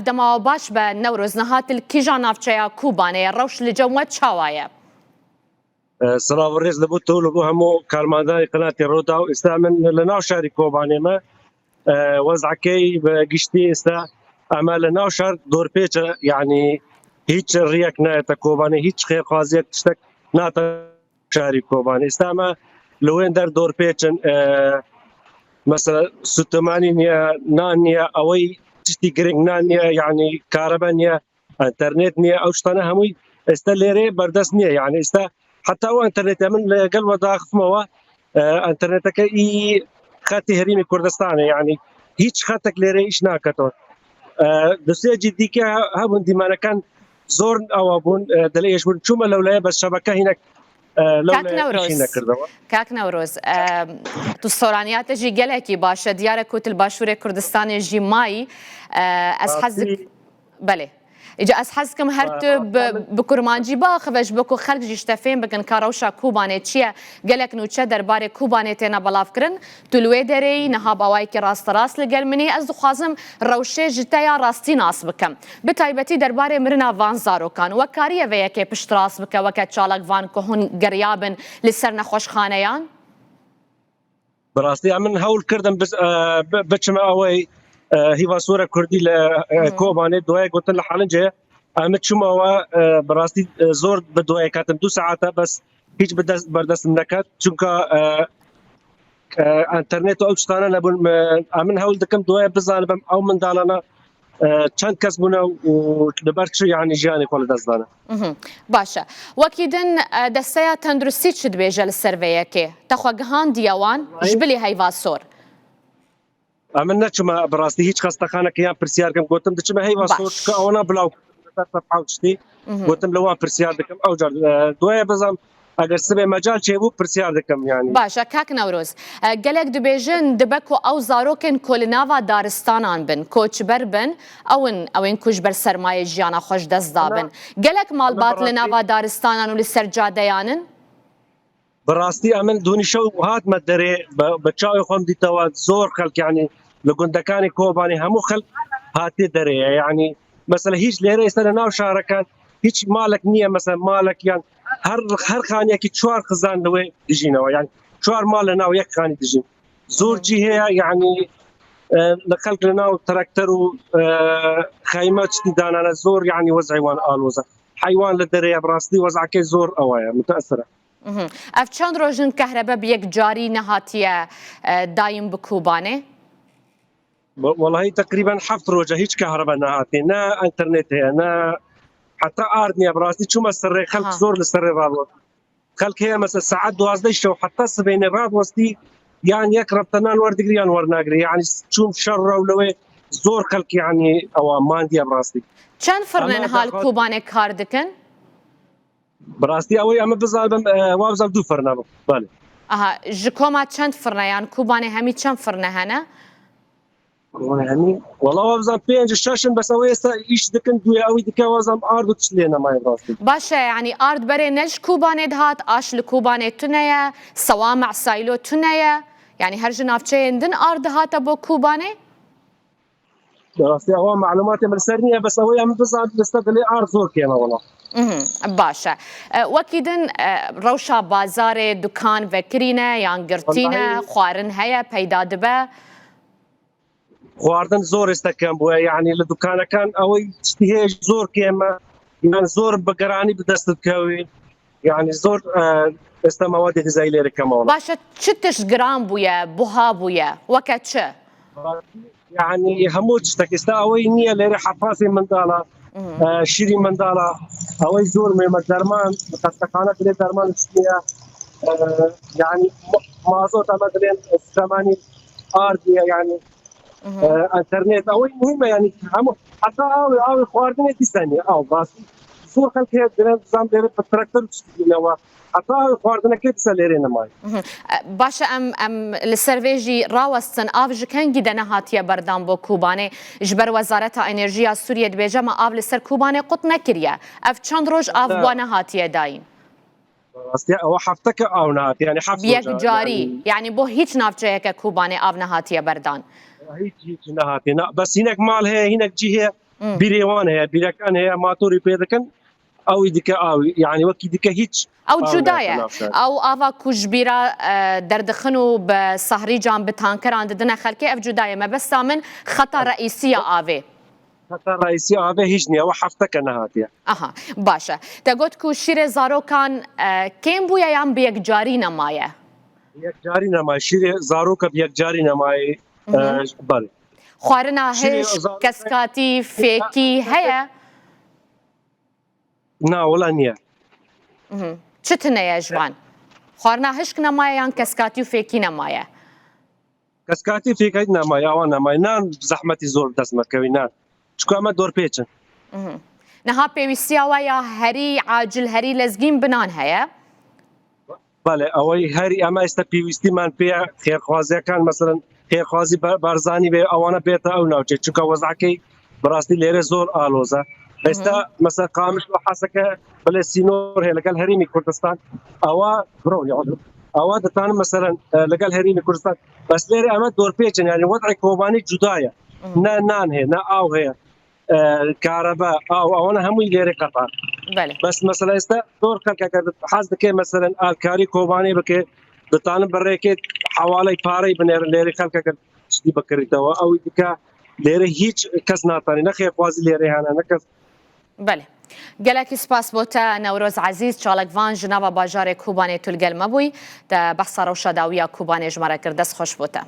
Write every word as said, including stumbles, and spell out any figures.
Dema baş be Newroz, niha tu li kîjan navçeya Kobanê ye? Rewş li cem we çawa ye? Silav û rêz li bo tu, li bo hemû karmandanê qinatê Rûdaw. Êsta min li nav şerî Kobanê me. Wezekey bi giştî êsta em e li nav şer dorpêç e, yanî hîç riyek nayete Kobanê, hîç xêrxwaziyek tiştek nate şerî Kobanê. Êsta em e li wên der dorpêç in. Mesela sûtemanî niye, nan niye, ewey tiştî girîng nan niye, yanî karebe niye, enternet niye, ew tiştane hemû êsta lêrê berdest niye. Yanî êsta heta ew enternetê min li gel we daxifime we, enterneteke î xetê herêmê Kurdistanê, yanî hîç xetek lêrê îş naketo. Dosyê cîdî ke hebûn dîmenekan zor ewa bûn, dilê êş bûn. Çûme lewleye bes şebeke hînek Kak Newroz, Kak Newroz, tu soraniyate jî gelekî baş e. Diyar e ku tu li Başûrê Kurdistanê jî mayî. Ez hez dik-, belê. Îca ez hez dikim her tu bi, bi kurmancî biaxive ji bo ku xelk jî ji te fêm bikin ka rewşa Kobanê çi ye. Gelek nûçe derbarê Kobanê têne belavkirin. Tu li wê derê yî, niha bi awayekî rasterast li gel min î. Ez dixwazim rewşê ji te ya rastî nas bikim. Bi taybetî derbarê mirina van zarokan. We kariye vê yekê piştrast bike weke çalak van ku hûn geriyabin li ser nexweşxaneyan? Bi rastî em min hewl kirdin biz, e, bi-, biçime awey, e, hîva sore kurdî li, e, Kobanê, doye gotin li Helincê. Em çûme we, e, bi rastî, e, zor bi doye ketin. Du saete bes hîç bi dest, berdest min neket. Çunka, e, e, enternet û ew tiştane nebûn. Me, em min hewl dikim doye bizanibim ew mindalana, e, çend kes bûne û li ber çi, yanî, jiyanê xwe li dest dane. Mhm. Baş e. Wekî din, e, Desteya Tenduristî çi dibêje li ser vê yekê? Te xwe gihandiye wan ji bilî heyva sor? Em min neçûme bi rastî hîç xestexanekê yan pirsiyar kim. Gotim diçime heyva sor, çika ewana bilaw kir li ser sefha û tiştî. Mhm. Gotim li wan pirsiyar dikim. Ew car, e, doye bizam, eger sibê mecal çêbû pirsiyar dikim, yanî. Baş e, Kak Newroz. E, gelek dibêjin dibe ku ew zarokên ku li nava daristanan bin, koçber bin, ew in, ew ên ku ji ber sermayê jiyana xwe ji dest dabin. Gelek malbat li nava daristanan û li ser cadeyan in? Bi rastî em min dûnî şew hatme derê, bi, bi çavê xwe em dîtewe zor xelk, yanî li gundekanê Kobanê hemû xelk hatiye derê ye. Yanî mesela hîç lêre êsta li nav şarekan hîç malek niye, mesela malek yan her, her xaniyekî çar xizan li wê dijîne we. Yanî çar mal li nav yek xanî dijîn. Zor cî heye, yanî, e, li xelk li nav traktor û, e, xeyme tiştî danane zor, yanî wez'ê wan aloz e. Heywan li derê ye, bi rastî wez'ekê zor ewa ye, muteesir e. Mhm. Ev çend roj in kehrebe bi yek carî nehatiye, e, dayîn bi Kobanê? Welahî teqrîben heft roj e hîç kehrebe nehatî, ne enternet heye, ne heta ard niye, bi rastî çûme serê xelk zor li serê radiwestin. Xelk heye mesela saet duwazdeh şew heta sibênê radiwestî, yan yek rebte nan werdigir yan wernagirî. Yanî çûm şer rew li wê zor xelk, yanî ewa mandiye bi rastî. Çend firne niha li Kobanê kar dikin? Bi rastî ew ê em bizanibin, e, wa bizan du firne bin. Belê. Aha, ji koma çend firne, yan Kobanê hemî çend firne hene? Kobanê hemî. Wala wa bizan pênc şeş in, bes ew êsta îş dikin, duya ew dike, wa bizan ard û tişt lê nemaye bi rastî. Baş e, yanî ard berê ne ji Kobanê dihat, aş li Kobanê tune ye, sewame, sîlo tune ye. Yanî her ji navçeyên din ard dihate bo Kobanê? Bi rastî ewa malûmatê min li ser niye, bes ew ê em bizan, liste dilê ard zor kêm e wela. Mhm, baş e. E, wekî din, e, rewşa bazarê, dukan vekirî ne yan girtî ne, xwarin heye, peyda dibe? Xwarin zor êsta kêm bûye, yanî li dukanekan ew tiştî heye zor kêm e, yan zor bi giranî bi dest dikewî. Yanî zor, e, êsta mewadê xizayî lêrê kêm e wela. Baş e, çi tişt giran bûye, buha bûye, weke çi? Yanî hemû tiştek êsta ewey niye, lêrê hefasê mindala, e, şîrî mindala, ewey zor muhîm e, derman, xestexane dilê derman tişt niye, e, yanî ma-, mazot em dilên, e, sûtemanî ard niye, yanî, e, enternet, ewey muhîm e, yanî hemû, heta ew, ew xwarinê dîsa niye, ew bas. Zor xelk heye, dilên zam lêrê bi traktor tişt dîne we. Heta xwarinekê dîsa lêrê nemaye. Mhm. E, baş e, em, em li ser vê jî rawestin, av ji kengî de nehatiye berdan bo Kobanê? Ji ber Wezareta Enerjiya Sûriyê dibêje, me av li ser Kobanê qut nekiriye. Ev çend roj av bo nehatiye dayîn? Rastî ew hefteke av nehatiye, yanî heft roj. Bi yek carî, yanî bo hîç navçeyeke Kobanê av nehatiye berdan? Hîç, hîç nehatiye. Na, bes hinek mal heye, hinek cî heye. Bîrê wan heye, bîrekan heye, matorî pê dikin, ew ê dike awî. Yani wekî dike hiç Ew awî cuda nake ye. navşar. Ew ava ku ji bîra e, derdixin û bi sahrican, bi tankeran didine xelkê, ev cuda ye. Mebesta min xeta reîsî ya avê. Xeta reîsî avê hiç niye, ew hefteke nehatiye. Aha, baş e. Te got ku şîrê zarokan e, kêm bûye yan bi yekcarî nemaye? Yekcarî nemaye. Şîrê zaroka bi yekcarî nemaye. E, belê. Xwarina Şîrê hişk, zarokan- keskatî, fêkî heye? Na, wela niye. Çi tune ye ji van? Xwarina hişk nemaye yan keskatî û fêkî nemaye? Keskatî fêkî nemaye, awa nemaye. Nan zehmetî zor bi dest me dikevî, nan. Çiko em dorpêç in. Niha pêwîstiya we ya herî acil, herî lezgîn bi nan heye? Belê, ew ê herî em êsta pêwîstî man pê ye, xêrxwaziyekan, meselen, xêrxwazî Ber-, Barzanî bê, ewana bête ew navçe. Çunka wezakê bi rastî lêrê zor aloz e. Êsta, mesela, Qamişlo Heseke bilê sînor heye li gel Herêmî Kurdistan. Ewa, bro, ya, ewa ditanin, meselen, e, li gel Herêmî Kurdistan. Bes lêrê em dorpêç in, yani wed'ê Kobanî cuda ye. Ne nan heye, ne av heye. E, karebe, av, ewana hemû lêrê qetan. Belê. Bes, mesela, êsta zor xelkeke hez dike, meselen, alkarî Kobanê bike, ditanin bi rêkê hewaley parey binêrin, lêrê xelkeke tiştî bikirîtewe. Ew dike lêrê hiç kes natanî, ne xêrxwazî lêrê hene, ne kes. Belê. Gelekî spas bo te, Newroz Ezîz, çalakvan ji nava bajarê Kobanê tu li gel me bûyî. Te behsa rewşa dawiya Kobanê ji me re kir. Dest xweş bo te.